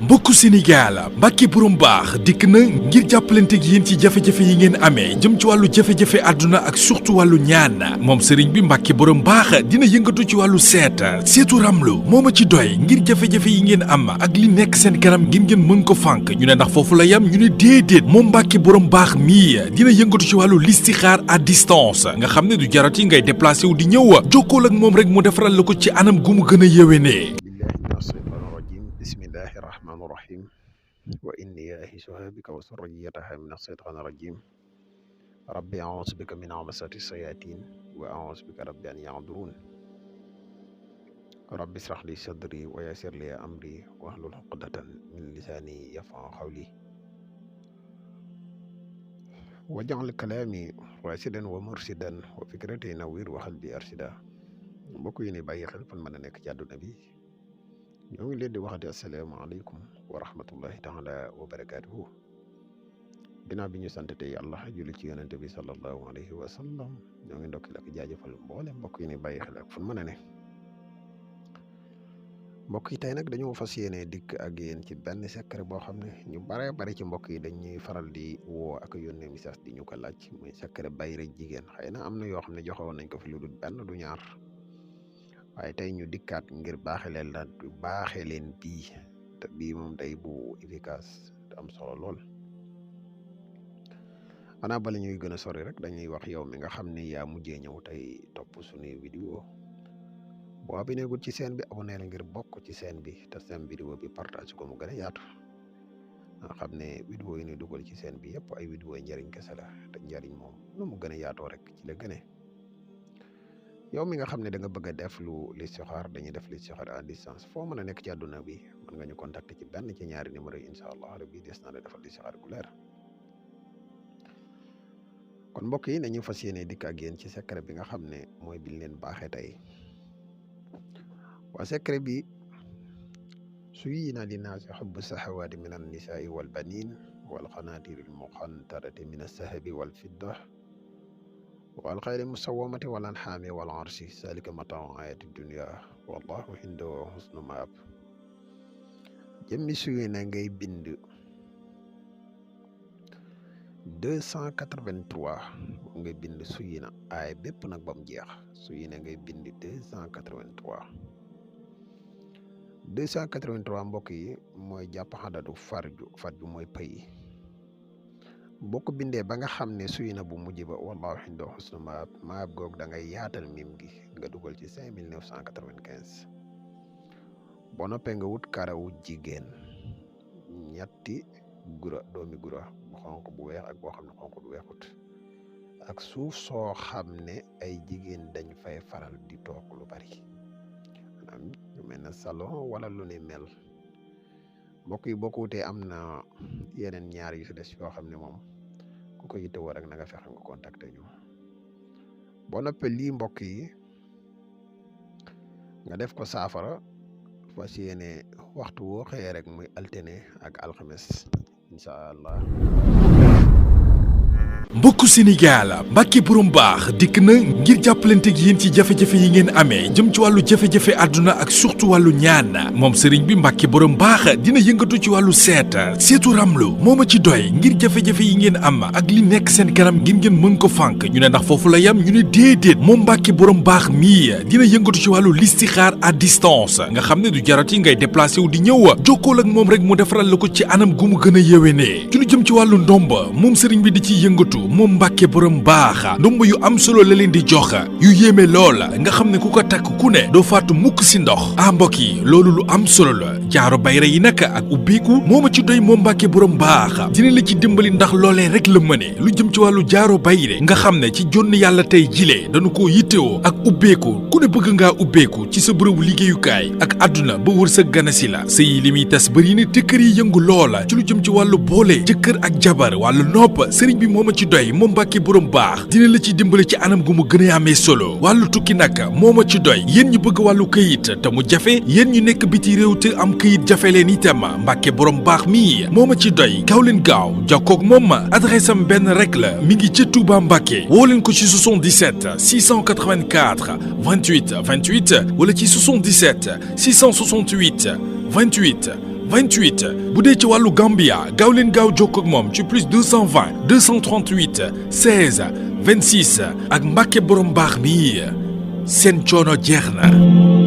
mbokku Sénégal Mbacke borom baax dikk na ngir jàppalanteeg yéen ci jafe-jafe yi ngeen amee jëm ci wàllu jafe-jafe àdduna ak surtout wàllu ñaan moom sëriñ bi Mbacke borom baax dina yëngatu ci wàllu seetu ramlu moo ma ci doy ngir jafe-jafe yi ngeen am ak li nekk seen kanam ngeen mën ko fànk ñu ne ndax foofu la yam ñu ne déedéet moom Mbacke borom baax mii dina yëngatu ci wàllu listixaar à distance nga xam ne du jarati ngay déplacé wu di ñëw jokkool ak moom rek mu defaral la ko ci anam gu mu gën a yéwénee. bismillahi rahmaani rahim wa inni a'iizuha bika wa zurriyyataha mina shaytaani rajim rabbi a'uuzu bika min hamasati shayatin wa a'uuzu bika rabbi an yahduruun rabbi ishrah li sadri wa yassir li amri wahlul uqdatan min lisaani yafqahu qawli waj'al kalaami raashidan wa murshidan wa fikrati nawwir wa qalbi arshida. mbokk yi ni bàyyi xel fan mën a nekk ci àdduna bi ñoo ngi leen di waxati asalaamaaleykum wa rahmatullahi taala wa barakaatuhu. ginnaaw bi ñu sant tey yàlla julli ci yonente bi sallallahu alayhi wa sallam ñoo ngi ndokkil ak jaajëfal mboole mbokk yi ni bàyyi xel ak fu mën a ne. mbokk yi tey nag dañoo fas yéene dikk ak yéen ci benn secret boo xam ne ñu bare bari ci mbokk yi dañuy faral di woo ak yónnee message di ñu ko laaj muy secret bayre jigéen. xëy na am na yoo xam ne joxe woon nañ ko fi lu dul benn du ñaar. waaye tey ñu dikkaat ngir baaxee leen bii te bii moom day bu efficace te am solo lool. xanaa bala ñuy gën a sori rek dañuy wax yow mi nga xam ne yaa mujjee ñëw tey topp suñuy vidéo boo abonné ci chaîne bi abonné ngir bokk ci chaîne bi te seen vidéo bi partage ko mu gën a yaatu nga xam ne vidéo yi ñuy dugal ci chaîne bi yëpp ay vidéo njëriñ kese la te njëriñ moom nu mu gën a yaatoo rek ci la gënee. yow mi nga xam ne da nga bëgg a def lu listixaar dañuy def listixaar à distance foo mën a nekk ci àdduna bi mën nga ñu contacter ci benn ci ñaari numéro yi incha allah rabbi des na la defal listixaar gu leer. kon mbokk yi nañu fas yéene dikk ak yéen ci secret bi nga xam ne mooy biñ leen baaxee tey. waa secret bi zuyyina linnaasi hubbu sahawaati min annisaai wal baniin wal qanaatiiri al muqantarati min as-zahabi wal fidda wal xayli musawwamati wal an'aami wal arsi zaalika mataa'u hayaati dunya wallaahu indahu husnu maab. jëmmi suy na ngay bind 283 ngay bind suy na ay bépp nag ba mu jeex suy na ngay bind 283 mbokk yi mooy jàpp xadadu farju mooy pay. boo ko bindee ba nga xam ne suy na bu mujj ba wallaahu indahu husnu maab goog da ngay yaatal mim gi nga dugal ci 5995. boo noppee nga wut karawu jigéen ñetti doomi gura bu xonq bu weex ak boo xam ne xonq bu weexut ak suuf soo xam ne ay jigéen dañ fay faral di toog lu bari maanaam lu mel ne salon wala lu ne mel. mbokk yi boo ko wutee am na yeneen ñaar yu si des yoo xam ne moom ku ko yittewoo rek na nga fexe nga contacter ñu. boo noppee lii mbokk yi nga def ko saafara fas yéene waxtu woo xëyee rek muy altine ak alxames incha allah. mbokku Sénégal Mbacke borom baax dikk na ngir jàppalanteeg yéen ci jafe-jafe yi ngeen amee jëm ci wàllu jafe-jafe àdduna ak surtout wàllu ñaan moom sëriñ bi Mbacke borom baax dina yëngatu ci wàllu seetu ramlu moo ma ci doy ngir jafe-jafe yi ngeen am ak li nekk seen kanam ngeen mën ko fànk ñu ne ndax foofu la yam ñu ne déedéet moom Mbacke borom baax mii dina yëngatu ci wàllu listixaar à distance nga xam ne du jarati ngay déplacé wu di ñëw jokkool ak moom rek mu defaral la ko ci anam gu mu gën a yéwénee ci lu jëm ci wàllu ndomba moom sëriñ bi di ci yëngatu moom Mbacke borom baax ndomb yu am solo la leen di jox yu yéeme lool nga xam ne ku ko takk ku ne doo faatu mukk si ndox mbokk yi loolu lu am solo la. jaaro bayre yi nag ak ubbeeku moo ma ci doy moom Mbacke borom baax dina la ci dimbali ndax loolee rek la mëne lu jëm ci wàllu jaaro bayre nga xam ne ci jonn yàlla tey jilee dañu ko yittewoo ak ubbeeku ku ne bëgg ngaa ubbeeku ci sa bërëbu liggéeyukaay ak àdduna ba wër sa ganasi la sëy li muy tas bëri na te kër yi yëngu loola ci lu jëm ci wàllu boole jëkkër ak jabar wàllu nopp sëriñ bi moo ma ci doy moom Mbacke borom baax dina la ci dimbali ci anam gu mu gën a amee solo wàllu tukki nag moo ma ci doy yéen ñu bëgg wàllu këyit te mu jafe yéen ñu nekk biti réew te am këyit jafe leen itam Mbacke borom baax mi moo ma ci doy gaaw leen gaaw jokkoog moom adresse am benn rek la mi ngi ca Touba Mbacke woo leen ko ci 77 684 28 28 wala ci 77 668 28 28 bu dee ci wàllu Gambia gaaw leen gaaw jokkoo ak moom ci plus 220 238 16 26 ak Mbàkke borom baax mi seen coono jeex na.